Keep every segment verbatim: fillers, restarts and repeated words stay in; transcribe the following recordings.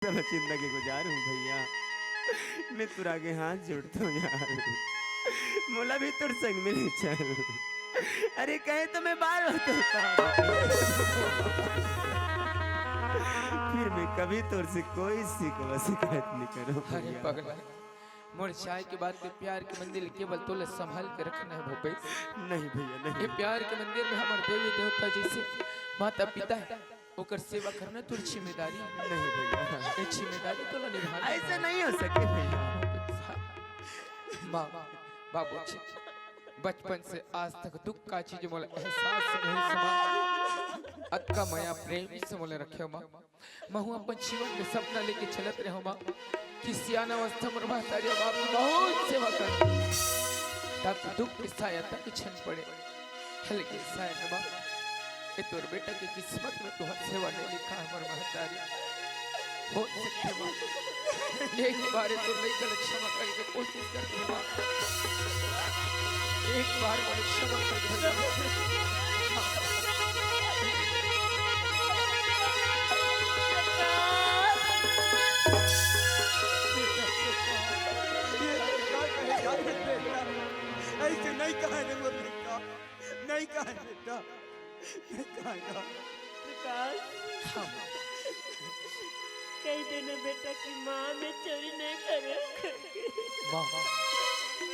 सब जिंदगी गुजारूं भैया, मैं तोर आगे हाथ जोड़ता हूँ यार, मोला भी तोर संग में ले चल। अरे कहे तो मैं बार बार तोर काम, फिर मैं कभी तोर से कोई शिकवा शिकायत नहीं करूँ अरे भैया। पगला, मोर चाय के बाद ते प्यार के मंदिर केवल तोला संभाल के रखना है भूपेश। नहीं भैया, ये नहीं। प्यार के मंदिर में हमर देवी देवता जैसे माता पिता है, ओकर सेवा करना तोर जिम्मेदारी है। नहीं भैया, ये जिम्मेदारी तोला निभाना ऐसे है। नहीं हो सके भैया। माँ, बाबूजी, बचपन से आज तक दुख का चीज मोला एहसास नहीं समा। अतका मया प्रेम से मोला रखे हो माँ। महू अपन जीवन में सपना लेके चलत रहे हो माँ कि सियाना अवस्था मोर महतारी बाप के बहुत सेवा कर, ताकि दुख के साया तक छन पड़े। लेकिन शायद बाप, ये तोर बेटा के किस्मत में तोहर सेवा नहीं लिखा है मोर महतारी। हो सकथे माँ, एक बार तो लइका ला क्षमा करे के कोशिश कर दे माँ। एक बार मोला क्षमा कर दे। ये का कहेगा रे बेटा? ऐसे नहीं कहा रे मोर लइका, नहीं कहा बेटा। प्रकाश, हाँ। कहि देना बेटा कि माँ मैं चोरी नहीं करे करके। माँ,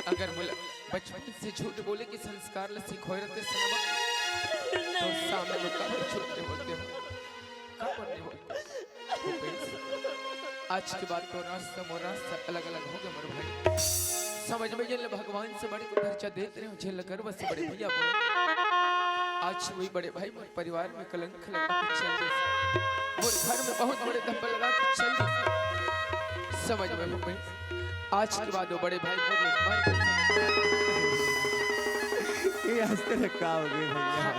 अगर मोला बचपन से झूठ बोले के संस्कार ला सिखोए रहते सनमा, तो नहीं। सामने में काबर झूठ नहीं बोलते हो? काबर नहीं बोलते? भूपेश, आज के बाद तो रास्ता मोर रास्ता अलग-अलग हो गया मोर भाई। समझ में जेन ला भगवान से बढ़ के दर्जा देत रहे हो, जेन ला गर्व से बड़े भैया बोले। आज वही बड़े भाई मोर परिवार में कलंक लगा के चल दिस। मोर घर में बहुत बड़े धब्बा लगा के चल दिस। समझ में भूपेश, आज के बाद वो बड़े भाई मोर ले मर ये आज तेरा का हो गए भैया?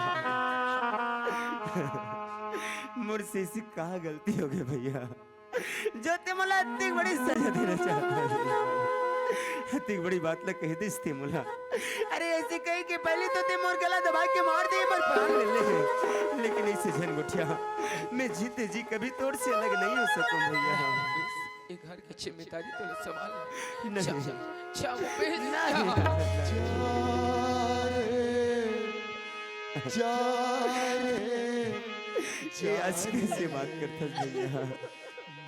मोर से ऐसी का गलती हो गई भैया, जो ते मोला इतनी बड़ी सजा देना चाहता है, इतनी बड़ी बात ला कह दिस ते मोला। अरे ऐसे कहे के पहले तो ते मोर गला दबा के मार दे, मोर प्राण ले ले, लेकिन ऐसे झन गोठिया, मैं जीते जी कभी तोर से अलग नहीं हो सकूं भैया। ये घर के जिम्मेदारी तो ले संभाल। नहीं। जा, जा, भूपेश, नहीं। जा। जा रे, जा रे, ये आज कैसे बात करता है भैया?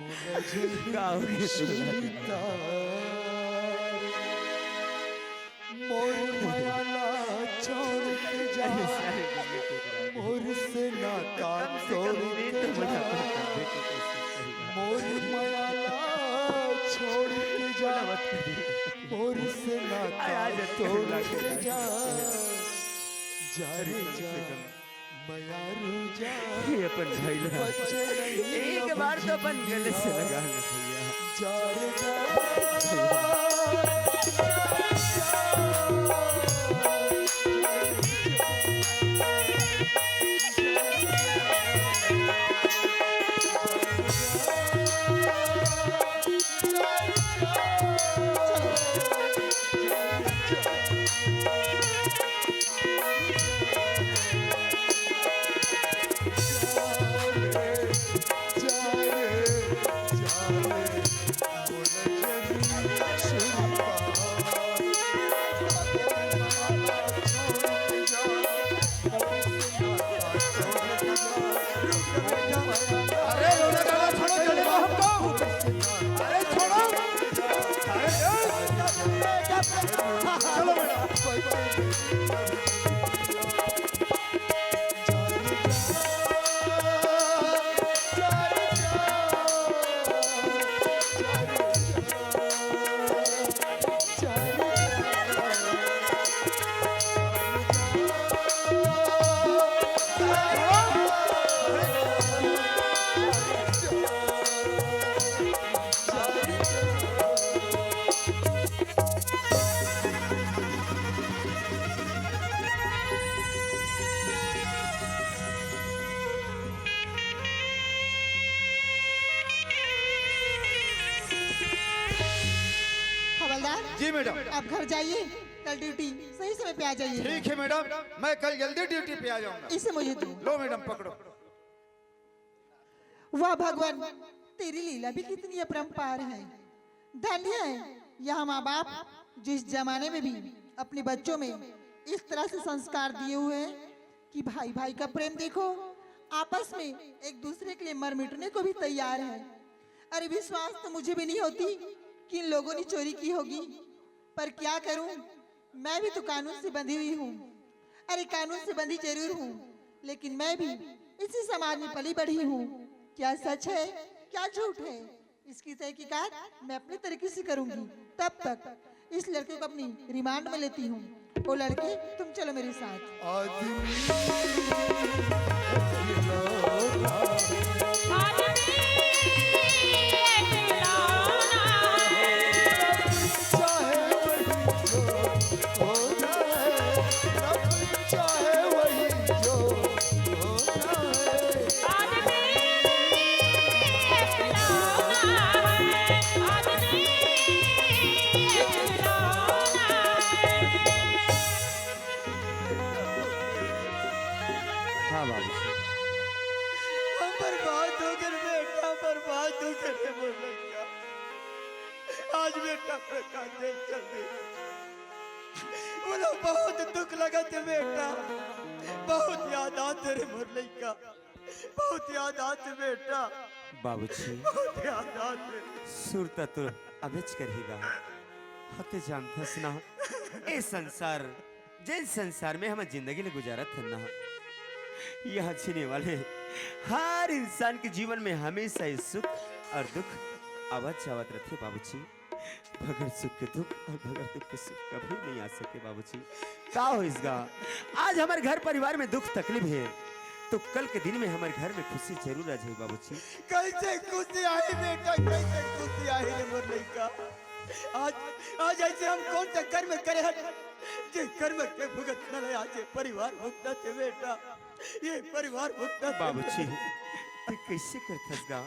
मोला जल्दी का हो गया? सीता। मोर मया ला छोड़ के जा, मोर से नाता तोड़ के जा। मोर मया ला छोड़ के जा, मोर से नाता तोड़ के जा। जा रे जा। ये अपन भाई ला एक बार तो अपन गले से लगा ले भैया। अरे रोना गाना छोड़ो, चले दो हमको। अरे छोड़ो। अरे ए, चलो बेटा। हवलदार, जी मैडम। आप घर जाइए, कल ड्यूटी सही समय पे आ जाइए। ठीक है मैडम, मैं कल जल्दी ड्यूटी पे आ जाऊंगा। इसे मुझे दो। लो मैडम, पकड़ो। वाह भगवान, तेरी लीला भी कितनी अपरंपार है। धन्य है यह माँ बाप, जिस जमाने में भी अपने बच्चों में इस तरह से संस्कार दिए हुए हैं कि भाई भाई का प्रेम देखो, आपस में एक दूसरे के लिए मर मिटने को भी तैयार है। अरे, विश्वास तो मुझे भी नहीं होती कि इन लोगों ने चोरी की होगी, पर क्या करूं, मैं भी तो कानून से बंधी हुई हूँ। अरे, कानून से बंधी जरूर हूँ, लेकिन मैं भी इसी समाज में पली बढ़ी हूँ। क्या सच है, क्या झूठ है, इसकी तहकीकात मैं अपने तरीके से करूंगी। तब तक इस लड़के को अपनी रिमांड में लेती हूँ। ओ लड़के, तुम चलो मेरे साथ। आदमी खिलौना, चाहे वही जो होना है, चाहे वही जो होना है। हाँ बाबू। हम बर्बाद हो गए बेटा, बर्बाद हो गए रे मोर लइका। आज बेटा प्रकाश जेल चल दे। बोला बहुत दुख लगत हे बेटा, बहुत याद आत हे रे मोर लइका, बहुत याद आत हे बेटा, बाबूजी। बहुत याद आत हे। सुरता तो अबेच करही गा। हते जानथस ना, ए संसार, जेन संसार में हम जिंदगी ले गुजारत हन ना, यह जीने वाले हर इंसान के जीवन में हमेशा ही सुख और दुख आवत जावत रथे बाबूजी। बगैर सुख के दुख और बगैर दुख के सुख कभी नहीं आ सके बाबूजी। का होइस गा, आज हमर घर परिवार में दुख तकलीफ हे, तो कल के दिन में हमर घर में खुशी जरूर आ जाही बाबूजी। कैसे खुशी आही बेटा, कैसे खुशी आही रे मोर लइका। आज, आज ऐसे हम कौन सा कर्म करे हन, जे कर्म के भुगतना ले आज ये परिवार भुगतत हे बेटा। ये परिवार भुगतत हे। बाबूजी, तैं कैसे करथस गा?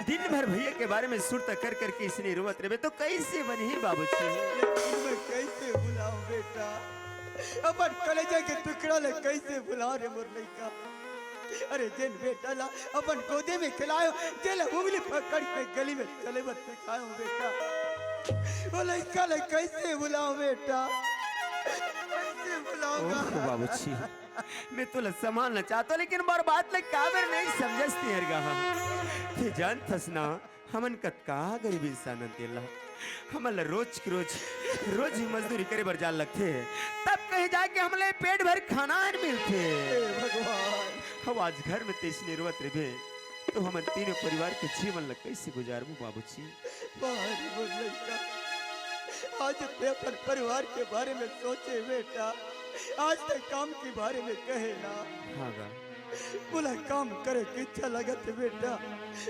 दिन भर भैया के बारे में सुरता कर करके इसने रोवत रहे तो कैसे बनही बाबूजी? ये दिन मैं कैसे भुलाऊं बेटा? अपन कलेजा के टुकड़ा ले कैसे भुलाऊं रे मोर लइका? अरे जेन बेटा ला अपन गोदे में खिलायो, जेला उंगली पकड़ के गली में चले बर सिखायो बेटा, वो लइका ले कैसे भुलाऊं बेटा? कैसे भुलाऊंगा? ओह बाबूजी, मैं तोला संभालना चाहत हों, लेकिन मोर बात ला काबर नहीं समझस तैं हर गा। तैं जानथस ना, हमन कतका गरीब इंसान हन तेला। हमन ला रोज के रोज, रोज ही मजदूरी करे बर जाए लगथे, तब कहीं जाके हमन ला पेट भर खाना हन मिलथे। हे भगवान। अब आज घर में तैं इसने रोवत रहिबे, तो हमन तीनों परिवार के जीवन ला कैसे गुजारबो बाबूजी? बाहर बोल लइका, आज तैं अपन परिवार के बारे में सोचे बेटा, आज तैं काम के बारे में कहे ना। हाँ गा। मोला काम करे के इच्छा लगत हे बेटा,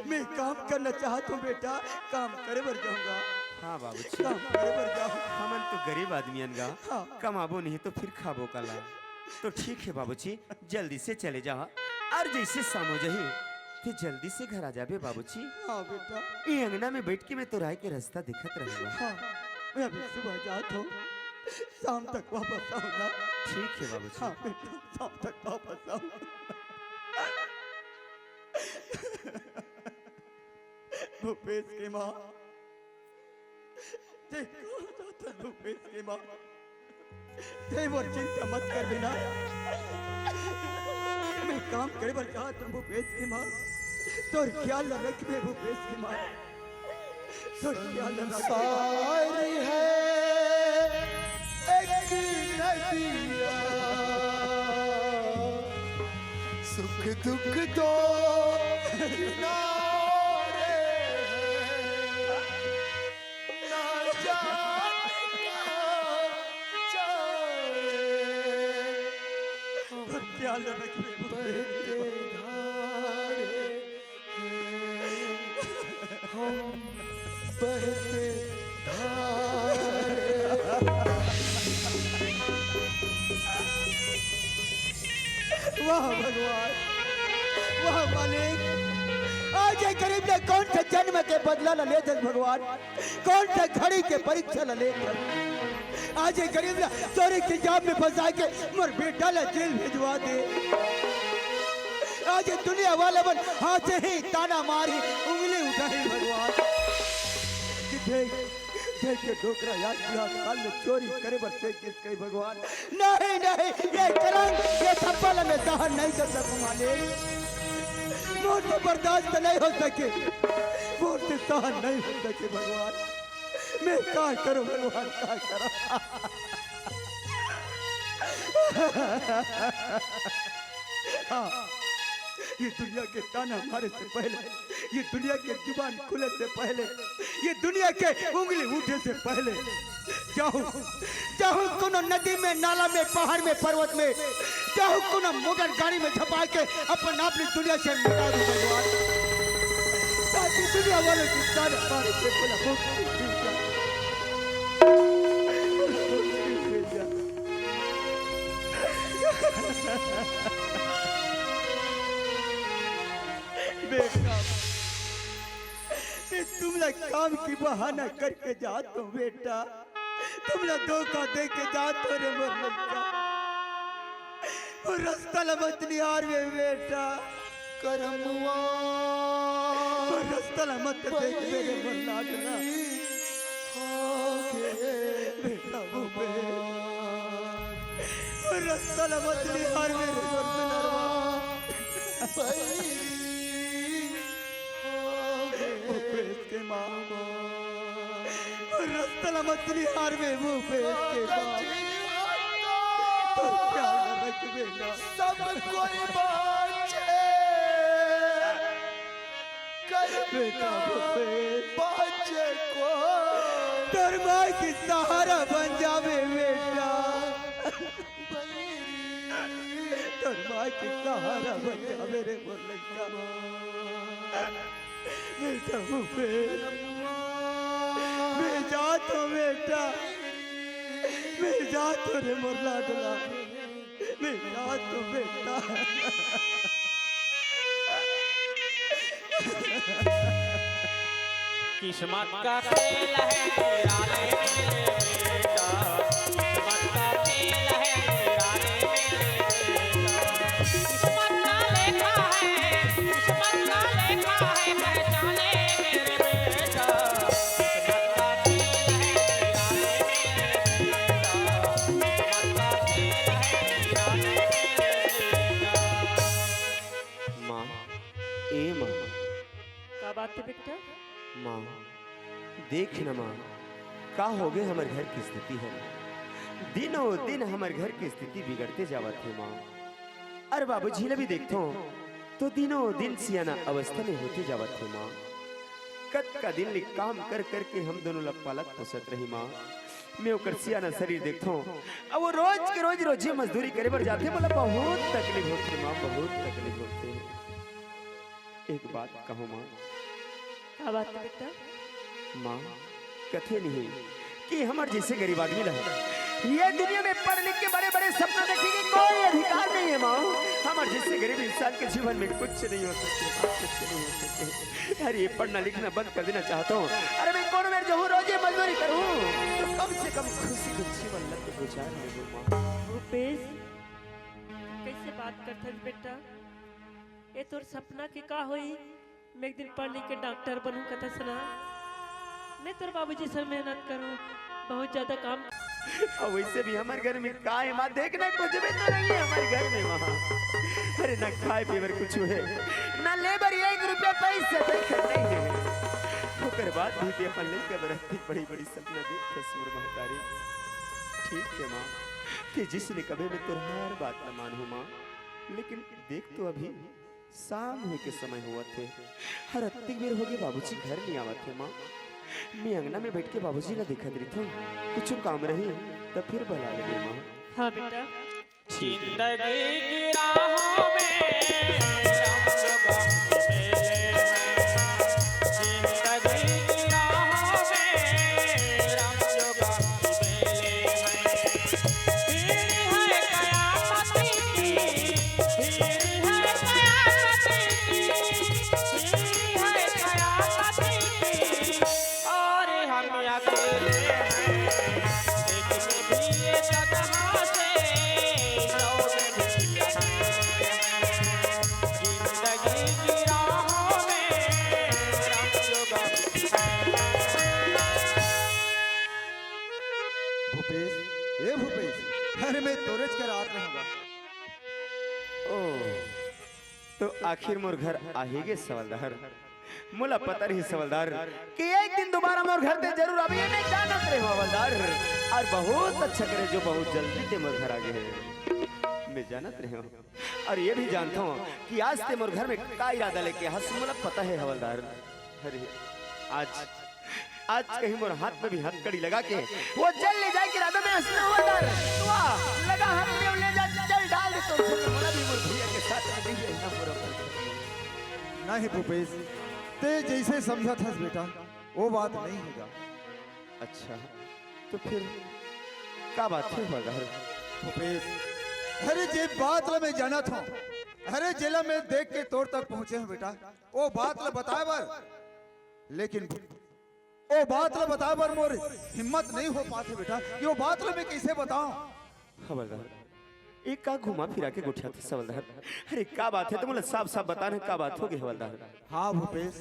मैं काम करना चाहत हों बेटा, काम करे बर जाहूं गा। हाँ बाबूजी। काम करे बर जाहूं। हमन तो गरीब आदमी हन गा, हाँ। कमाबो नहीं तो फिर खाबो काला। तो ठीक हे बाबूजी, जल्दी से चले जा, अउ जइसे शाम हो जाही, तैं जल्दी से घर आ जाबे बाबूजी। हाँ बेटा। ये अंगना में बैठ के मैं तोर आए के रास्ता देखत रहूंगा। हाँ, मैं अभी सुबह जात हों, शाम तक वापस आऊंगा। ठीक हे बाबूजी। हाँ बेटा, शाम तक वापस आऊंगा। भूपेश के माँ, तैं कहाँ जाथस भूपेश के माँ? तैं मोर चिंता मत कर बेटा। मैं काम करे बर जात हों भूपेश के माँ। तोर ख्याल ला रखबे भूपेश के माँ। तोर ख्याल ला रखबे। संसार है एक नदिया, सुख दुख दो किनारे हैं। ना जाने कहाँ जाए, ख्याल रखिए। बहते धारे हैं हम, बहते धारे। वाह भगवान, वाह मालिक, आज ये गरीब ला कौन से जन्म के बदला ला लेथस भगवान, कौन से घड़ी के परीक्षा ला लेथस। आज ये गरीब ला चोरी के जाम में फंसा के मोर बेटा ला जेल भेजवा दे। आज ये दुनिया वाला मन हाथ से ही ताना मारी, उंगली नहीं भगवान, कि देख, देख के डोकरा आज बुढ़ा काल में चोरी करे बर फेंक दिस कहीं भगवान। नहीं, नहीं, ये कलंक, ये थप्पड़ मैं सहन नहीं कर सकूं मालिक। मोर से बर्दाश्त नहीं हो सके, मोर से सहन नहीं हो सके भगवान। मैं का करूं भगवान, का करूं? हाँ, ये दुनिया के ताना मारे से पहले, ये दुनिया के जुबान खुले से पहले, ये दुनिया के उंगली उठे से पहले जाहूं, जाहूं कोनो नदी में, नाला में, पहाड़ में, पर्वत में, जाहूं कोनो मोटर गाड़ी में झपा के अपन आप इस दुनिया से मिटा दूं भगवान, ताकि दुनिया वालों की ताना मारे से पहले मुक्ति मिल जाए। मुक्ति मिल जाए। बेटा, मैं तुमला काम की बहाना करके जात हों बेटा, तुमला धोखा दे के जात हों रे मोर लइका। वो रस्ता ला मत निहार रे बेटा, करमवा वो रस्ता ला मत देख मेरे मोर लाडला। बेटा वो बे, वो रस्ता ला मत निहार मेरे मोर दुलरवा। भूपेश के माँ, रस्ता ला मत निहार में भूपेश के माँ। तोर ख्याल रख बेटा। सब कोई बाँचे, कर बेटा भूपेश। बाँचे को। तोर माई के सहारा बन जावे बेटा। तोर माई के सहारा बन जावे रे मोर लइका। बेटा भूपेश, मैं जात हों बेटा, मैं जात हों रे मोर लाडला, मैं जात हों बेटा। किस्मत का खेल है निराले मेरे बेटा, किस्मत का खेल है निराले मेरे बेटा। किस्मत का लेखा है, किस्मत का लेखा है, पहचाने मेरे बेटा। किस्मत का खेल है निराले मेरे बेटा, किस्मत का खेल है निराले मेरे बेटा। माँ, ए माँ। का बात हे बेटा? माँ, देख न माँ, का होगे हमर घर के स्थिति हे। दिनों दिन हमर घर के स्थिति बिगड़ते जावत हे माँ। अरे बाबूजी ल भी देखथों, तो दिनों दिन सियाना अवस्था में होते जावत हे माँ। कतका दिन ले काम कर कर के हम दोनों ला पालत पोसत रही माँ। मैं ओकर सियाना शरीर देखथों, अब वो रोज के रोज रोजी मजदूरी करे बर जाथे, मोला बहुत तकलीफ होथे माँ, बहुत तकलीफ होथे। एक बात कहूँ माँ। का बात हे बेटा? माँ, कथे नहीं कि हमर जैसे गरीब आदमी ला ये दुनिया में पढ़ लिख के बड़े बड़े सपना देखे के कोई अधिकार नहीं हे माँ। हमर जैसे गरीब इंसान के जीवन में कुछ नहीं हो सके, कुछ नहीं हो सके। अरे, ये पढ़ना लिखना बंद कर देना चाहता हूँ। अरे, मैं कोनो मेर जाहूँ, रोजी मजदूरी करूँ, तो कम से कम खुशी के जीवन ला तो गुजार लेहूँ माँ। भूपेश, कइसे बात करथस बेटा? ए तोर सपना के का होई? मैं एक दिन पढ़ लिख के डॉक्टर बनूं कथा सुना। मैं तोर बाबूजी सर मेहनत करूं, बहुत ज्यादा काम। अउ वइसे भी हमर घर में का हे माँ, देखना कुछ भी तो नहीं हे हमर घर में माँ। अरे ना खाए पीए बर कुछ हे, ना ले बर एक रुपया पैसा देखे नहीं हे। ओकर बाद भी ते अपन लइका बर अतकी बड़ी बड़ी सपना देखथस मोर महतारी। ठीक हे माँ, ते जइसने कबे मैं तोर हर बात ला मानहूँ माँ, लेकिन देख तो अभी शाम होए के समय होवत हे। अरे अतकी बेर होगे बाबूजी घर नहीं आवत हे माँ। मैं अंगना में बैठ के बाबूजी ला देखत रहिथों। कुछ काम रही त फिर बला लेबे माँ। हाँ बेटा। जिंदगी की राहों में हम लोग मिले हैं। जिंदगी की राहों में हम लोग मिले हैं। भीड़ है कयामत की, भीड़ है कयामत की, भीड़ है कयामत की। और हम अकेले हैं, एक में भी ये तन्हा से, सौ में भी अकेले हैं। अरे, मैं तोरेच के रात रहूंगा। ओ, तो आखिर मोर घर आही गे हवलदार। मोला पता रहिस हवलदार कि एक दिन दोबारा मोर घर ते जरूर आबे, ये मैं जानत रहे हवलदार। अउ बहुत अच्छा करे जो बहुत जल्दी ते मोर घर आ गे हे, मैं जानत रहे हूँ। अउ ये भी जानत हूँ कि आज ते मोर घर में का इरादा लेके हस, मोला पता हे हवलदार। अरे, आज आज कहीं मोर हाथ में भी हथकड़ी लगा के वो जेल ले जाए के इरादा में हस ना हवलदार। वाह, लगा हाथ में ले जा, चल डाल दे तोर जेल में, मोला भी मोर भैया के साथ में नहीं है ना मोर। नहीं भूपेश, ते जइसे समझत हस बेटा, वो बात नहीं हे गा। अच्छा, तो फिर का बात हे हवलदार? भूपेश, अरे जे बात ला मैं जानत हूँ, अरे जेला मैं देख के तोर तक पहुँचे हूँ बेटा, वो बात ला बताए बर, लेकिन ओ बात ला बताए बर मोर हिम्मत नहीं हो पाथे बेटा, कि ओ बात ला मैं कइसे बताओं? हवलदार, ये का घुमा फिरा के गोठियाथस हवलदार? अरे का बात हे, त मोला साफ साफ बता ना, का बात हो गे हवलदार? हाँ भूपेश,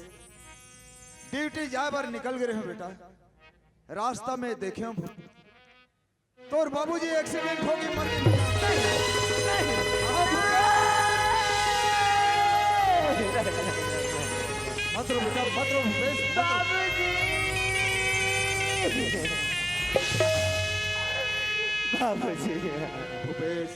ड्यूटी जाए बर निकल गे रहेंव बेटा, रास्ता में देखेंव भू-, तोर बाबूजी एक्सीडेंट होके मर गे। नहीं, नहीं। हाँ, भूपेश। मत रो बेटा, मत रो भूपेश, मत रो। बाबूजी। बाबूजी। भूपेश।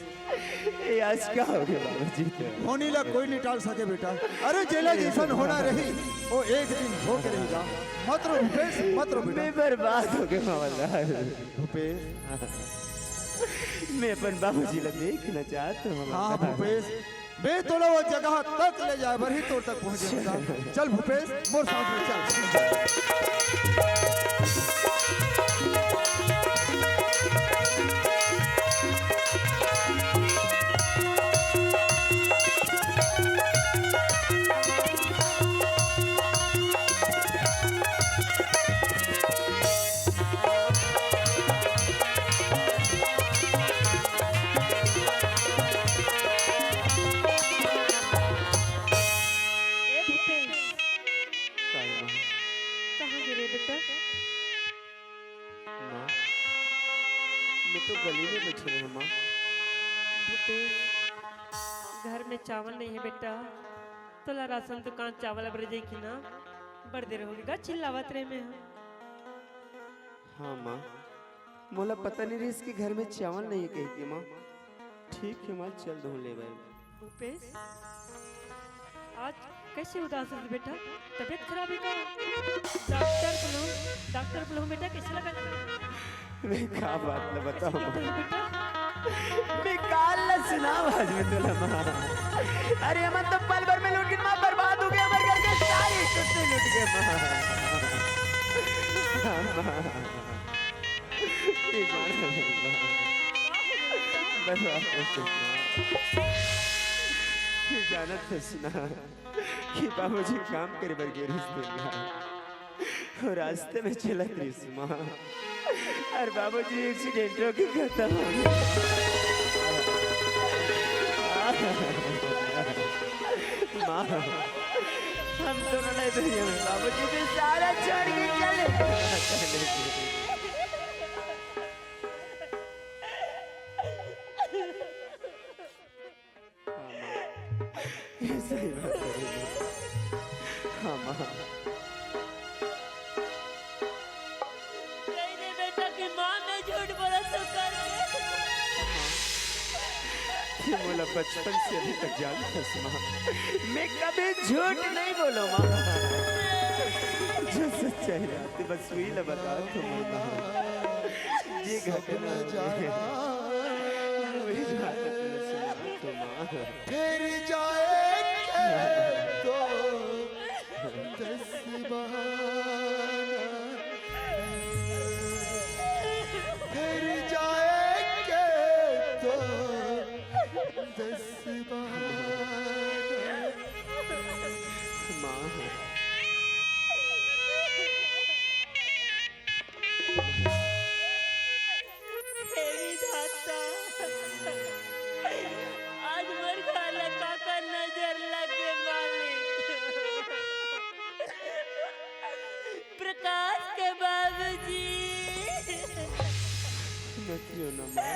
ये आज का हो गे बाबूजी? होनी ला कोई नहीं टाल सके बेटा। अरे जेला जइसन होना रही, वो एक दिन होके रहेगा। मत रो भूपेश, मत रो बेटा। मैं बर्बाद हो गे हवलदार। भूपेश। मैं अपन बाबूजी ला देखना चाहत हूँ। हाँ, भूपेश, मैं तोला वो जगह तक ले जाए बर ही तोर तक पहुँचे हूँ। चल भूपेश, मोर साथ में चल। ए भूपेश, काय माँ? कहाँ गे रहे बेटा? माँ, मैं तो गली में बैठे रहे माँ। भूपेश, घर में चावल नहीं है बेटा, तोला राशन दुकान चावल अब रह जाई कि ना? बड़ देर हो गे गा चिल्लावत रहे मैं। हाँ माँ, मोला पता नहीं रहिस कि घर में चावल नहीं है कहिके माँ। ठीक है माँ, चल दूँ ले बर। भूपेश, आज कैसे उदास है बेटा? तबीयत खराब है का? डॉक्टर बुलाऊं, डॉक्टर बुलाऊं बेटा, कैसे लगा? मैं का बात ला बताऊं? कैसे लगा बेटा? मैं का ला सुनाऊं आज मैं तोला माँ। अरे हमन तो पल भर में लूट के माँ बर्बाद हो गए, हमर घर के सारे कुत्ते लूट गए माँ। हाँ, माँ। ये जानत हस ना? बस आप बस इतना। ये जानत हस ना कि बाबूजी काम करे बर गे रहिस तेला। अउ रास्ते में चलत रहिस माँ। अउ बाबूजी एक्सीडेंट होके खतम हो गे। माँ, हम दोनों नहीं तो ये बाबूजी भी सारा छोड़ के चले। हाँ, माँ। ये सही बात है, माँ। हाँ, माँ। कहि दे बेटा कि माँ मैं झूठ बोलत हूँ करके। ये मोला बचपन से अभी तक जानत हस माँ, मैं कभी झूठ नहीं बोलों माँ। जो सच्चाई रहथे बस वही ला बताथों माँ। ये घटना हो गई। वही बात है, तुमसे बात तो माँ। फिर जाएंगे तो दस बहाना, फिर जाएंगे तो दस बहाना। माँ। हे विधाता, आज मोर घर ला काकर नजर लगे मालिक। प्रकाश के बाबूजी। मत रो ना माँ।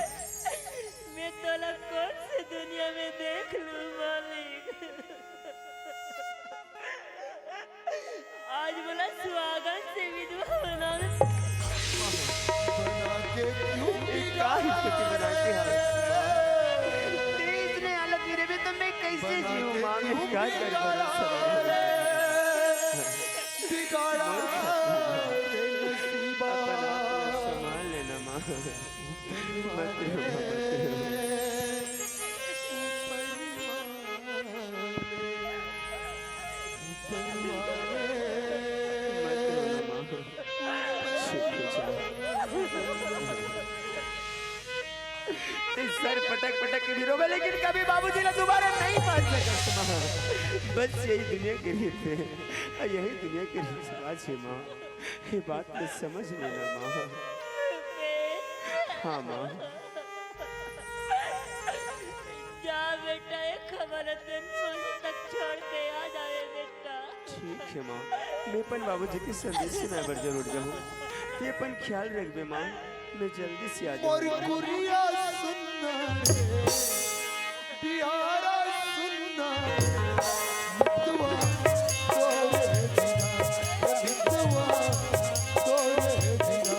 तोला कोन से दुनिया में देख लूं मालिक। आज मोला सुहागन से विधवा बना दे। ये का स्थिति बना के हालत? तेरी इतने हालत मेरे में तो मैं कैसे जीऊं माँ, मैं क्या कर पाऊं? संभाल लेना माँ। मत रो, मत रो। मत रो ना माँ। चुप हो जा। तें सर पटक पटक के भी रोबे, लेकिन कभी बाबूजी ला दोबारा नहीं पास सकस माँ। बस यही दुनिया के रीत हे, यही दुनिया के रीत रिवाज हे माँ। ये बात तो समझ लेना माँ। हाँ माँ। जा बेटा, एक खबर असन मुझे तक छोड़ के आ जावे बेटा। ठीक हे माँ, मैं अपन बाबूजी के संदेश सुनाए बर जरूर जाहूँ। तें अपन ख्याल रखबे माँ, मैं जल्दी से आ जाहूँ। मोर गुरिया सुन ना रे, बिहारा सुन ना रे, मितवा तोरे बिना, मितवा तोरे बिना।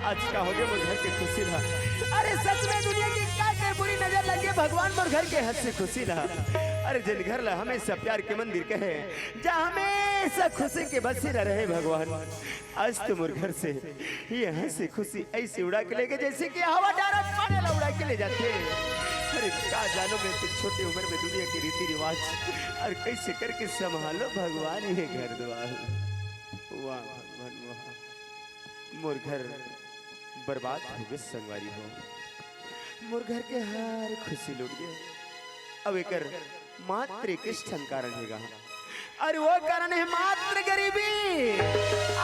आज का होगे मोर घर के खुशी ला? अरे सच में दुनिया के का कर बुरी नजर लगे भगवान मोर घर के हंसी खुशी ला। अरे जिन घर ला हमेशा प्यार के मंदिर कहे, जहाँ हमेशा खुशी के बसेरा रहे भगवान, आज तो मोर घर से ये हंसी खुशी ऐसे उड़ा के ले गे जैसे कि हवा डारा पानी ला उड़ा के ले जाथे। अरे का जानो मैं इतनी छोटी उम्र में दुनिया के रीति रिवाज और कैसे करके संभालो भगवान ये घर द्वार। वाह भगवान वाह। मोर घर बर्बाद हो गे संगवारी हो, मोर घर के हर खुशी लुट गे। अब एकर मात्र एक ठन कारण हे गा, अरे वो कारण हे मात्र गरीबी।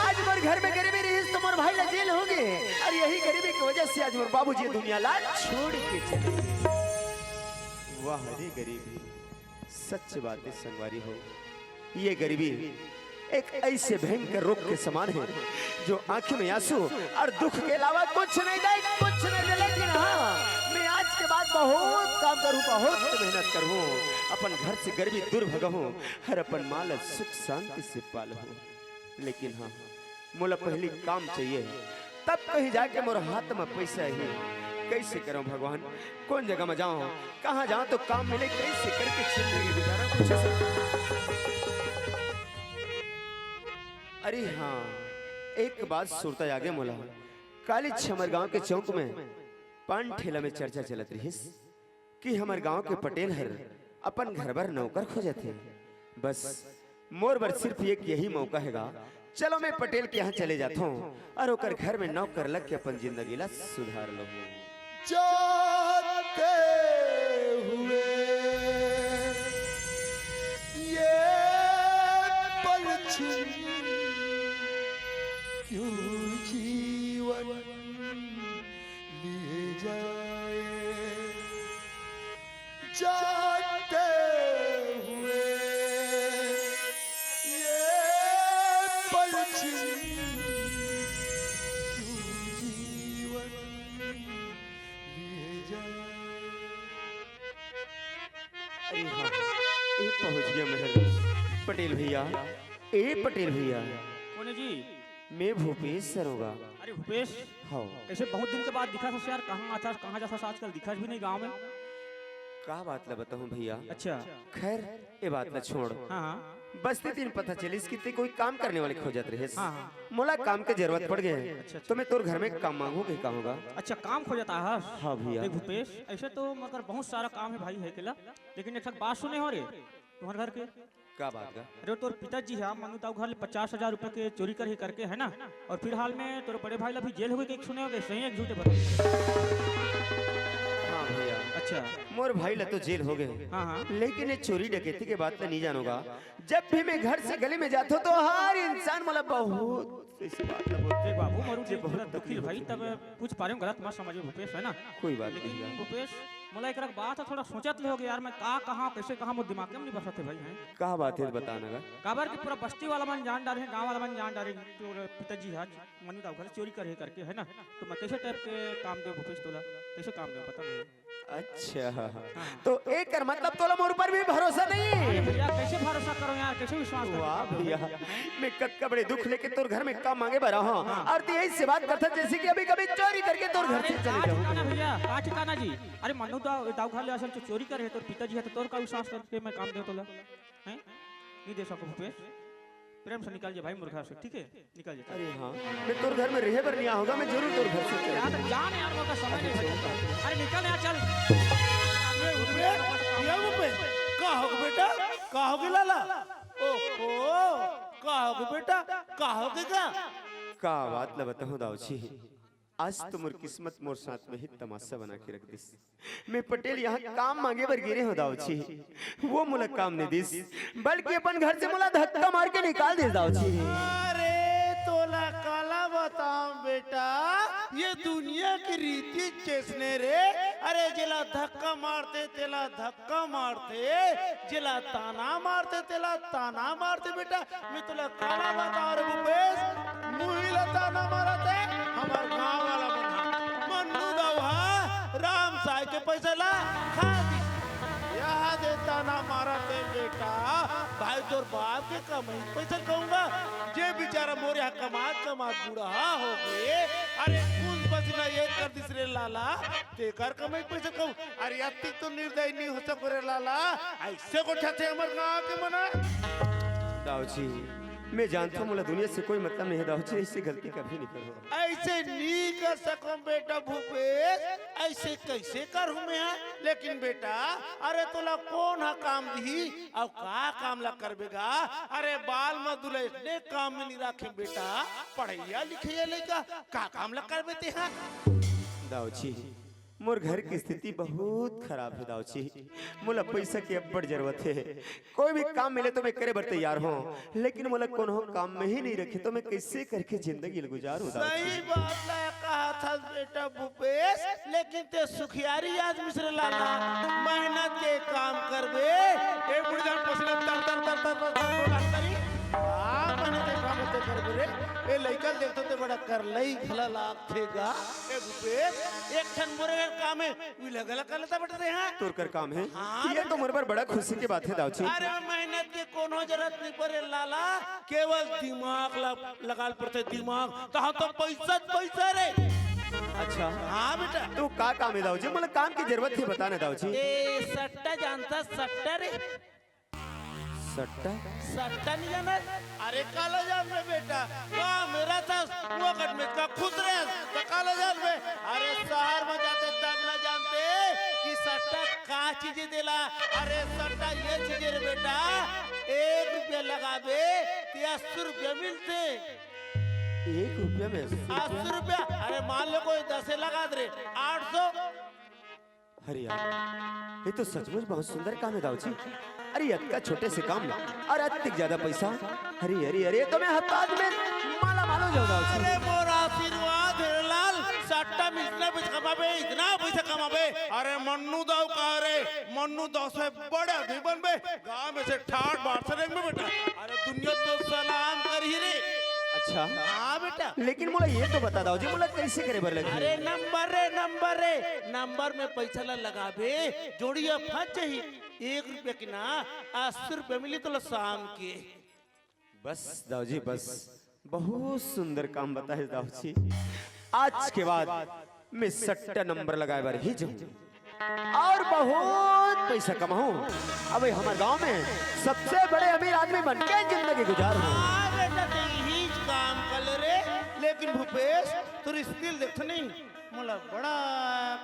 आज मोर घर में गरीबी रहिस तो मोर भाई ला जेल हो गे, अरे यही गरीबी की वजह से आज मोर बाबूजी दुनिया ला छोड़ के चले गे। वाह रे गरीबी, सच बात हे संगवारी हो। ये गरीबी एक ऐसे भयंकर रोग के समान हे, जो आंखी में आंसू और दुख के अलावा कुछ नहीं दे, कुछ नहीं दे। लेकिन हाँ, मैं आज के बाद बहुत काम करूँ, बहुत मेहनत करूँ, अपन घर से गरीबी दूर भगाहूँ और अपन माँ ला सुख शांति से पालहूँ। लेकिन हाँ, मोला पहली काम चाहिए, तब कहीं जाके मोर हाथ में पैसा ही। कैसे करूँ भगवान, कौन जगह में जाऊँ, कहाँ जाऊँ तो काम मिले, कैसे करके जिंदगी गुजारा कुछ से। अरे हाँ, एक बात सुरता आगे मोला। काली छमर गांव के चौक में पान ठेला में चर्चा चलत रहिस कि हमर गांव के पटेल हर अपन घर बर नौकर खोजत हे। बस मोर बर सिर्फ एक यही मौका हेगा। चलो मैं पटेल के यहाँ चले जाथों और ओकर घर में नौकर लग के अपन जिंदगी ला सुधार लूँ। जाते हुए ये पल छिन क्यों जीवन लिए जाए, जाते हुए ये पलछिन क्यों जीवन लिए जाए। अरे हाँ, ये पहुंच गया महल। पटेल भैया, ए पटेल भैया। कौन है जी? मैं भूपेश सरोगा। अरे भूपेश, हाँ। कैसे बहुत दिन के बाद दिखा था यार, कहाँ आता, कहाँ जाता था, आजकल दिखा भी नहीं गाँव में। का बात ला बताऊं भैया? अच्छा। खैर, ये बात ला छोड़। हाँ, हाँ। बस ते दिन पता चलिस कि ते कोई काम करने वाले खोजत रहे। हाँ, हाँ। मोला काम के जरूरत पड़ गए। अच्छा, अच्छा। तो मैं तोर घर में काम मांगू के कहूँगा। अच्छा, काम खोजत आहस? हाँ भैया। देख भूपेश, ऐसे तो मगर बहुत सारा काम है भाई, है केला, लेकिन एक ठक बात सुने हो रे, तुम्हारे घर के का बात का? अरे, तोर पिताजी हा मनु दाऊ घर ले पचास हजार रुपए के चोरी करही करके, है ना? और फिलहाल में तोर बड़े भाई ला भी जेल हो गए, कहीं सुने हो गए, सही है, झूठे बता? हाँ भैया। अच्छा। मोर भाई ला तो जेल हो गए। हाँ, हाँ। लेकिन ये चोरी डकैती के बात तो नहीं जानोगा। जब भी मैं घर से गली में जाता हूँ तो हर इंसान मोला बहुत ऐसी बात ला बोलते देख बाबू, हैं। मरु जी बहुत थोड़ा दुखी तकलीफ भाई, होती है तब भैया। कुछ पारे में गलत मत समझे भूपेश, है ना? कोई बात लेकिन नहीं भैया। भूपेश, मोला एक बात है, थोड़ा सोचत ले हो गया यार, मैं का कहाँ, कैसे कहाँ, मोर दिमाग में नहीं बसत है भाई, हैं? का बात है, बताना गा। काबर कि पूरा बस्ती वाला मन जान डारे हैं, गांव वाला मन जान डारे हैं, तोर पिताजी हा मनु दाऊ घर चोरी करे करके, है ना? तो मैं कैसे टाइप के काम दे भूपेश तोला, कैसे काम दे बता मुझे। अच्छा, हाँ। तो एकर मतलब तोला मोर ऊपर भी भरोसा नहीं है? अरे भैया, कैसे भरोसा करो यार, कैसे विश्वास करो? वाह भैया, मैं कतका बड़े दुख लेके तोर घर में काम मांगे बर आहा हूँ, हाँ। और तू यही से बात करता जैसे कि अभी कभी चोरी करके तोर घर अरे से चले का जाऊँ। ठिकाना भैया, का ठिकाना जी? अरे मनु दाऊ, दाऊ घर ले असल तो चोरी करे, तोर पिताजी है तो तोर का विश्वास करके मैं काम दे तोला? हैं? नहीं दे सको भूपेश, प्रेम से निकल जा भाई मोर घर से, ठीक है? निकल जा। अरे हाँ, मैं तोर घर में रहे बर नहीं आऊंगा, मैं जरूर तोर घर से चले यार, जाऊंगा। जान यार, मोर का समय नहीं बचा। अरे निकल यार, चल। ये भूपेश, ये भूपेश, का हो गया बेटा? का हो गया लाला? ओहो, का हो गया बेटा? का हो गया का? का बात ला बताऊं दाऊ जी, आज तो मोर किस्मत मोर साथ में ही तमाशा बना के रख दिस। मैं पटेल यहाँ काम मांगे बर गिरे हूँ दाऊ जी, वो मोला काम नहीं दिस, बल्कि अपन घर से मोला धक्का मार के निकाल दिस दाऊ जी। अरे तोला काला बताऊं बेटा, ये दुनिया की रीति चेसने रे। अरे जेला धक्का मारते तेला धक्का मारते, जेला ताना मारते तेला ताना मारते बेटा। मैं तोला काला बताओ रे भूपेश, मुही ला ताना मारत हे, हमर गांव वाला मन हा। मन्नू दाऊ हा राम साय के पैसा ला खा दी। यहाँ दे ताना मारत हे बेटा, भाई तोर बाप के कमाई पैसा कहूंगा, जे बेचारा मोर यहाँ कमात कमात बूढ़ा हो गए। अरे खून पसीना एक कर दिस रे लाला, तेकर कमाई पैसा कहूं। अरे अतिक तो निर्दयी नहीं हो सको रे लाला, ऐसे गोठियाथे हमर गांव के मन हा। दाऊ जी, मैं जानता हूँ मोला दुनिया से कोई मतलब नहीं है दाऊ जी, ऐसी गलती कभी नहीं करो। ऐसे नहीं कर सको बेटा भूपेश, ऐसे कैसे करूँ मैं? लेकिन बेटा, अरे तोला कौन हा काम दिही, अउ का काम ला करबे गा? अरे बाल म दुला इसने काम में नहीं राखे बेटा, पढ़ैया लिखैया लइका का काम ला करबे तेहा? दाऊ जी, मोर घर की स्थिति बहुत खराब है दाऊ जी, मोला पैसा की अब्बड़ जरूरत है। कोई भी काम मिले तो मैं करे बर तैयार हूँ, लेकिन मोला कोनो काम में ही नहीं रखे तो मैं कैसे करके जिंदगी ल गुजारूँ दाऊ जी? सही बात ला कहा था बेटा भूपेश, लेकिन ते सुखियारी आदमी से लाला, मेहनत के काम करबे। ए बुढ़ जान पसीना तर तर तर तर तर तर तर तर करी। हाँ, मेहनत के काम ते करबे रे। ए लइका देखतो ते बड़ा करलई घला लागथे गा। ए भूपेश, एक ठन मोरे घर काम है, उही ला घला कर लेता बेटा ते, हाँ। तोर कर काम है? हाँ, ये तो मोर बर बड़ा खुशी की बात है दाऊ जी। अरे मेहनत के कोनो जरूरत नहीं पड़े लाला, केवल दिमाग ला, लगा ल पड़थे दिमाग, तहाँ तो पैसा पैसा रे। अच्छा। हाँ बेटा। तो का काम है दाऊ जी? मतलब काम की जरूरत है, बताना दाऊ जी। ए सट्टा जानता, सट्टा रे। सट्टा? सट्टा नहीं जाना? अरे काला जान में बेटा, का मेरा था वो कट में का खुश रहे, तो काला जान में। अरे शहर में जाते तब ना जानते कि सट्टा का चीजें देला। अरे सट्टा ये चीजें रे बेटा, एक रुपया लगाबे ते अस्सी रुपया मिलते। एक रुपया में अस्सी रुपया? अस्सी रुपया। अरे मान लो कोई दस लगा दे रे, आठ सौ। अरे यार, ये तो सचमुच बहुत सुंदर काम है दाऊ जी। अरे अतका छोटे से काम में और अतिक ज्यादा पैसा। अरे अरे अरे, तो मैं हताज में माला माल हो जाऊँ दाऊ जी। अरे मोर आशीर्वाद हे लाल, सट्टा इतना पैसा कमाबे, इतना पैसा कमाबे। अरे मन्नू दाऊ कहा रे, मन्नू दाऊ से बड़े आदमी बनबे, गांव में से ठाट बाट से रेंगबे बेटा। अरे दुनिया तो सलाम करही रे। अच्छा। हाँ बेटा। लेकिन मोला ये तो बता दाऊ जी, मोला कैसे करे बर लगही? अरे नंबर रे, नंबर रे, नंबर में पैसा ला लगाबे, जोड़िया फंस जाही। एक रुपया की ना, अस्सी रुपया मिली तोला शाम के। बस दाऊ जी, बस। बहुत सुंदर काम बताए दाऊ जी। आज के बाद मैं सट्टा नंबर लगाए बर ही जाऊं और बहुत पैसा कमाऊं। अबे हमर गांव में सबसे बड़े अमीर आदमी बन के जिंदगी गुजारूं। हाँ बेटा, ते यही काम कर ले रे। लेकिन भूपेश, तोर skill देखत नहीं, मोला बड़ा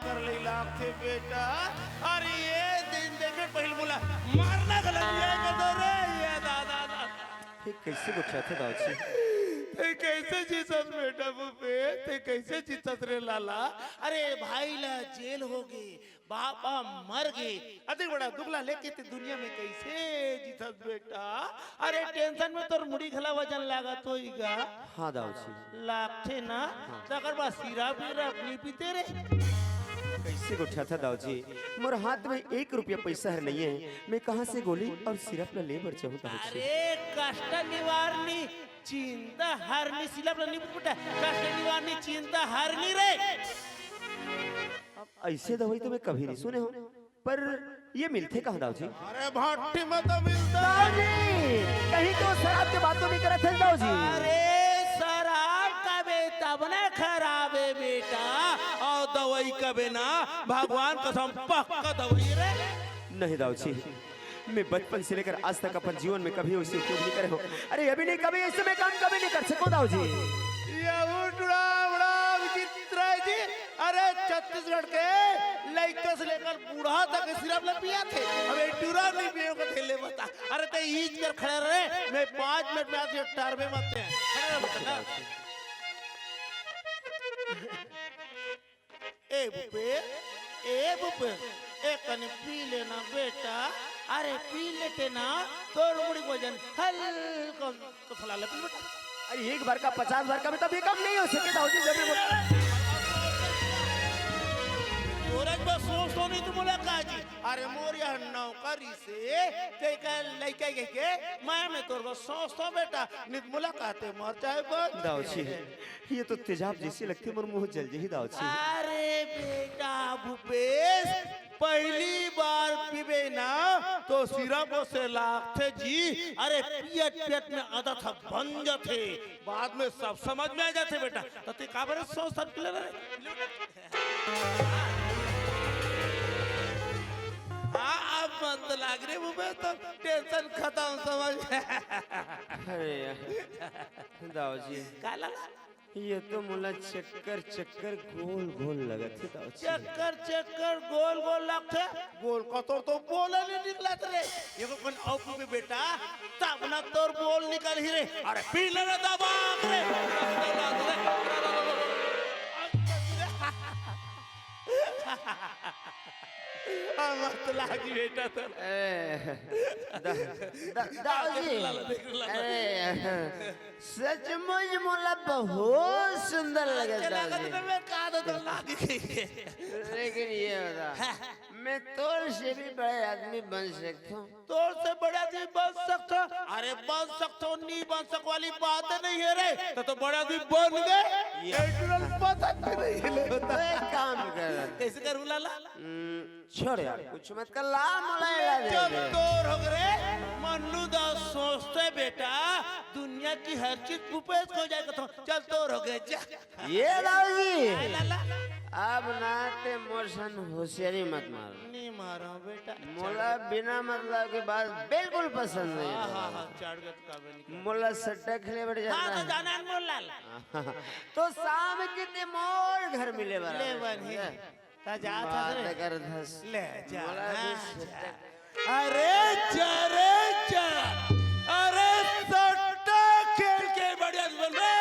कर ले लागथे बेटा। अरे ये दिन देखे पहले मोला मारना गलत ये कर दो रे, ये दादा, दादा। ये कैसे गोठियाथे दाऊ जी? ते कैसे जीतस बेटा भूपेश? ते कैसे जीतस रे लाला? अरे भाई ला जेल हो गे, बाबा मर गे, अति बड़ा दुख ला लेके ते दुनिया में कैसे जीतस बेटा? अरे tension में तोर मुड़ी घला वजन लागत होही गा। हाँ दाऊ जी। लागथे ना? हाँ। तकर बाद सिरप विरप नहीं पीते रे। कैसे गोठियाथा दाऊ जी? मोर हाथ में एक रुपया पैसा हर नहीं है, मैं कहाँ से गोली और सिरप ला ले बर जाऊँ दाऊ जी? अरे कष्ट निवारणी चिंता हरणी, सिरप ला नहीं बेटा, कष्ट निवारणी चिंता हरणी रे। ऐसे दवाई तो मैं कभी नहीं सुने हूँ, पर ये मिलथे कहाँ दाऊ जी? अरे भट्टी में तो मिलता है। दाऊ जी, कहीं तो शराब के बात तो नहीं करत है दाऊ जी? अरे शराब कबे तब ना खराब है बेटा, और दवाई कबे ना, भगवान कसम पक्का दवाई रे। नहीं दाऊ जी, मैं बचपन से लेकर आज तक अपन जीवन में कभी वैसे उपयोग नहीं करे हूँ। अरे अभी नहीं, कभी ऐसे मैं काम कभी नहीं कर सकूँ दाऊ जी। ये उठड़ा उड़ा विचित्र है जी। अरे छत्तीसगढ़ के लइका से लेकर बूढ़ा तक सिरप ल पियाथे। अबे टूरा नहीं पियो को थैले बता। अरे ते ईज कर खड़े रहे, मैं पाँच मिनट में आज ये टारबे मत हैं। खड़े रहे बता। ए भूपेश, ए भूपेश, ए कने पी लेना बेटा। अरे पी लेते ना, तोर मुड़ी वजन हल्का तो फला ले पी बेटा। अरे एक बार का पचास बार का भी तब ये काम नहीं हो सके दाऊ जी, जब भी बोला। तोरज बस सोच तो नहीं तुम बोला का जी। अरे मोर यह नौकरी से ते का लइका के के मैं, मैं तोर बस सोच तो बेटा, नित मुलाकात है मर जाए बस। दाऊ जी, ये तो तेजाब जैसी लगती, मोर मुंह जल जही दाऊ जी। अरे बेटा भूपेश, पहली बार पीबे ना तो सिरप से लागथे जी। अरे पियत पियत में आदत ह बन जाथे, बाद में सब समझ में आ जाथे बेटा। तो ते काबर सोच समझ ले रे? आ, अब मन तो लाग रे भूपेश, तो tension खत्म समझ। अरे यार, दाऊ जी। का लाला? ये तो मोला चक्कर चक्कर गोल गोल लगत हे दाऊ जी। चक्कर चक्कर गोल गोल लगथे। गोल कतोर तो बोल नहीं निकलत रे। ये को कौन औपू में बेटा, तब ना तोर बोल निकल ही रे। अरे पी ले रे दबा रे। हाँ, मत लागी बेटा तो। ए, दा, दा, दाऊ जी। देख ला, देख ला। अरे, सचमुच मोला बहुत सुंदर लगे अच्छा लगा दाऊ जी। तो मैं कहा था तो लागी। लेकिन ये बता, हाँ। मैं तोर से भी बड़े आदमी बन सकता हूँ। तोर से बड़े आदमी बन सकता हूँ? अरे बन सकता हूँ, नहीं बन सक वाली बात नहीं है रे। तो, तो बड़े आदमी बन गए। ये natural पता भी नहीं ले होता। तो एक काम कर। कैसे करूँ लाला? हम्म, छोड़ यार, कुछ मत कर, ला मोला एला दे चल दे। तोर हो रे, मन्नू दा सोचते बेटा, दुनिया की हर चीज भूपेश को जाए कथों। चल तोर हो गए, जा। ये दाऊ जी, लाला। अब ना ते मोर सन होशियारी मत मार। नहीं मारो बेटा। मोला बिना मतलब की बात बिल्कुल पसंद नहीं। हाँ, हाँ, हाँ, चाड़ गत का बनी। मोला सट्टा खेले बैठ हाँ, जाना तो है। जाना है मोर लाल। तो शाम के ते मोर घर मिले वाला ले है। बनी। ता जा था बात रे। कर धस। ले जा, मोला हाँ, भी जा। अरे जा रे जा। अरे सट्टा खेल के बड़े आदमी बन बे।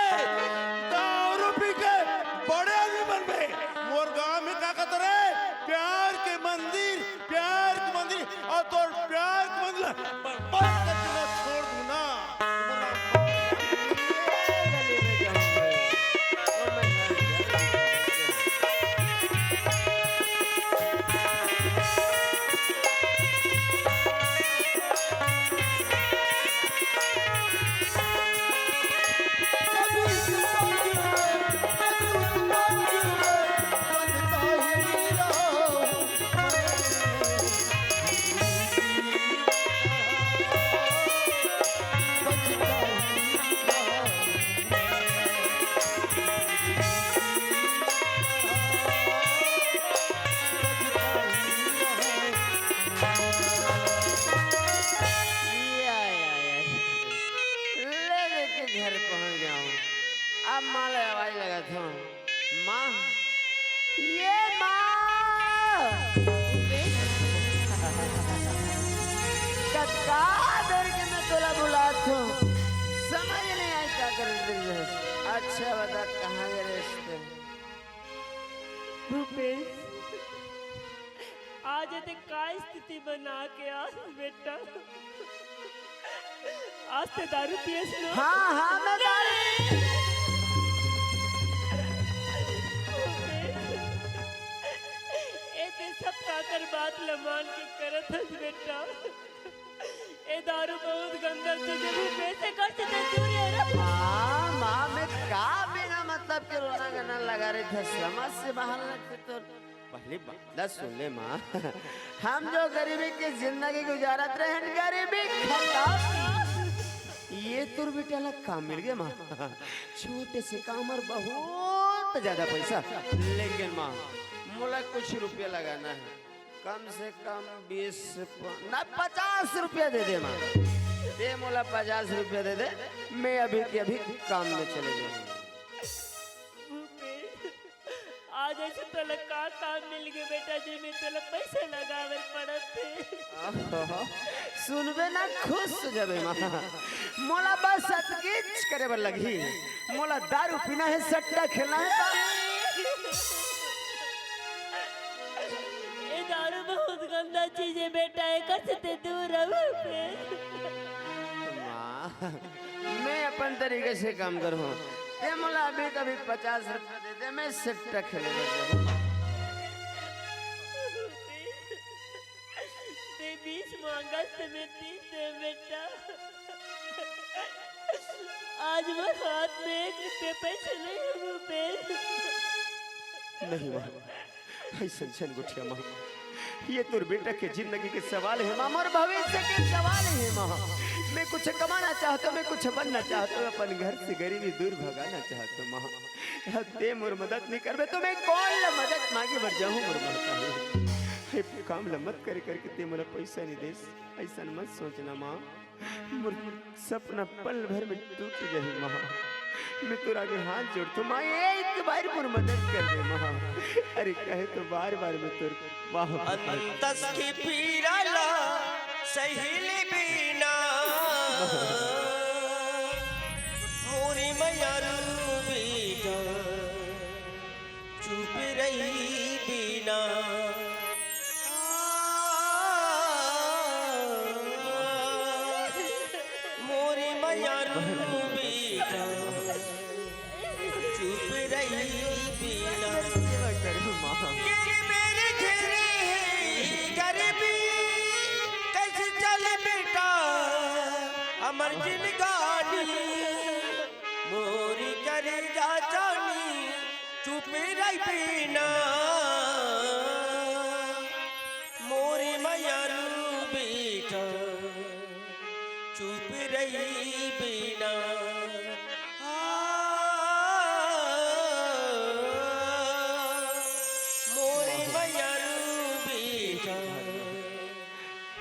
दारू पी के बड़े आदमी बन बे। मोर गांव में का कहत रे? प्यार के मंदिर, प्यार के मंदिर। और तोर प्यार के मंदिर बर्बाद करके मैं छोड़ दूं ना। तुम्हारा। ओ मैं। के घर पहुंच गया हूँ। अब माँ ले आवाज लगात हूँ, माँ, ये माँ, कतका देर के मैं तोला बुलात हूँ, समझ नहीं आई का करत रहिस। अच्छा बता, कहाँ गे रहिस ते? भूपेश, आज ये ते का स्थिति बना के आ बेटा? आज ते दारू पियस ना? हाँ, हाँ, मैं दारू ए ते सब काकर बात ल मान के करत हस बेटा। ए दारू बहुत गंदा चीज हे, भूपेश, एकर से ते दूर रह। माँ, माँ, मैं का बिना मतलब के रोना गाना लगा रहे थे, समझ से बाहर लगते तो पहली बात ला सुन ले माँ, हम जो गरीबी की जिंदगी गुजारत रहे हैं, गरीबी खत्म। ये तोर बेटा ला काम मिल गया माँ, छोटे से काम और बहुत ज्यादा पैसा। लेकिन माँ, मोला कुछ रुपया लगाना है, कम से कम बीस, ना, पचास रुपया दे दे माँ, दे मोला पचास रुपया दे दे, मैं अभी के अभी काम में चले जाऊँ। भूपेश, आज ऐसे तोला का काम मिल गए बेटा, जे में तोला पैसा लगावे पड़त हे? आहा, सुनबे ना, खुश हो जाबे माँ। मोला बस अतकीच करे बर लगही। मोला दारू पीना है, सट्टा खेलना है। ए दारू बहुत गंदा चीज है बेटा, एकर से ते दूर रहो बे। माँ, मैं अपन तरीके से काम करूँ। ते मोला अभी कभी पचास रुपया दे दे, मैं सट्टा खेले बर जाहूँ। ते बीस मांगस ते मैं तीस दे बेटा। आज मोर हाथ में एक रुपया पैसा नहीं है भूपेश। नहीं माँ, ऐसन झन गोठिया माँ, ये तोर बेटा के जिंदगी के सवाल है माँ, मोर भविष्य के सवाल है माँ। मैं कुछ कमाना चाहता हूँ, मैं कुछ बनना चाहता हूँ, अपन घर से गरीबी दूर भगाना चाहता हूँ माँ। अब ते मोर मदद नहीं करबे तो मैं कौन ला मदद मांगे बर जाहूँ मोर महतारी। ये काम ला मत करे करके ते मोला पैसा नहीं देस, ऐसन मत सोचना माँ। मोर सपना पल भर में टूट जाही माँ। मैं तोर आगे हाथ जोड़थों माँ, एक बार मोर मदद कर दे माँ। अरे कहे तो बार बार मैं तोर माँ। अंतस की पीरा ला सहेली बीना, मोरी मयारू बेटा चुप रही बीना। मोरी मयारू बेटा चुप रही बीना। सेवा करूँ माँ। गिर मेरे घेरे गरीबी कैसे चले बेटा हमर जिंदगानी। मोरी करेजा जानी चुप रही बीना। मोरी मयारू बेटा चुप रही बीना। आ, मोरी मयारू बेटा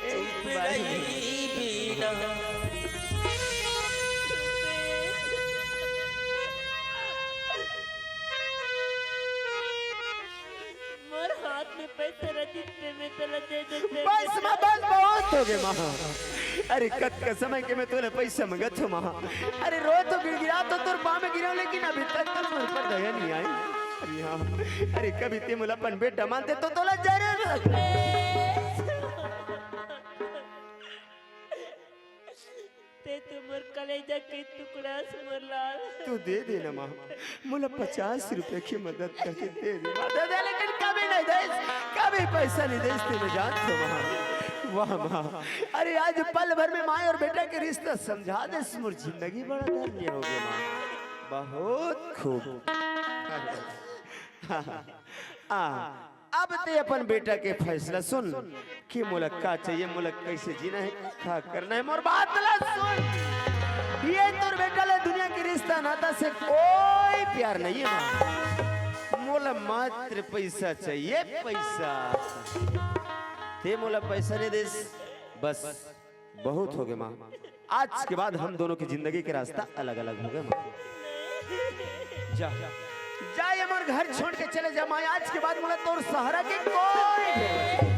चुप रही बीना। मोर हाथ में पैसा रहितिस ते मैं तोला दे देतें। बस माँ, बस, बहुत हो गए माँ। अरे कतका समय के मैं तोला पैसा मंगत हूँ माँ। अरे रोत हूँ, गिड़गिड़ात हूँ, तोर पाँव में गिरे हूँ, लेकिन अभी तक तो मोर पर दया नहीं आई। अरे हाँ, अरे कभी ते मोला अपन बेटा मानते तो तोला जरूर ते तो मोर कलेजा के टुकड़ा हस मोर लाल। तू दे दे ना माँ, मोला पचास रुपया की मदद करके दे दे माँ, दे दे, लेकिन कभी नहीं देस, कभी पैसा नहीं देस, ते मैं जानत हूँ माँ। वाह माँ, अरे आज पल भर में माँ और बेटा के रिश्ता समझा देस, मोर जिंदगी बड़ा धन्य हो गया माँ। बहुत खूब। आ, अब ते अपन बेटा के फैसला सुन कि मोला का चाहिए, मोला कैसे जीना है, का करना है। मोर बात ला सुन, ये तोर बेटा ले दुनिया के रिश्ता नाता से कोई प्यार नहीं है माँ। मोला मात्र पैसा चाहिए, पैसा। ते मोला पैसा नहीं देस, बस बहुत हो गए माँ। आज के बाद हम दोनों की जिंदगी के रास्ता अलग अलग हो गए माँ। जा, जा, ये मोर घर छोड़ के चले जा माँ। आज के बाद मोला तोर सहारा के कोई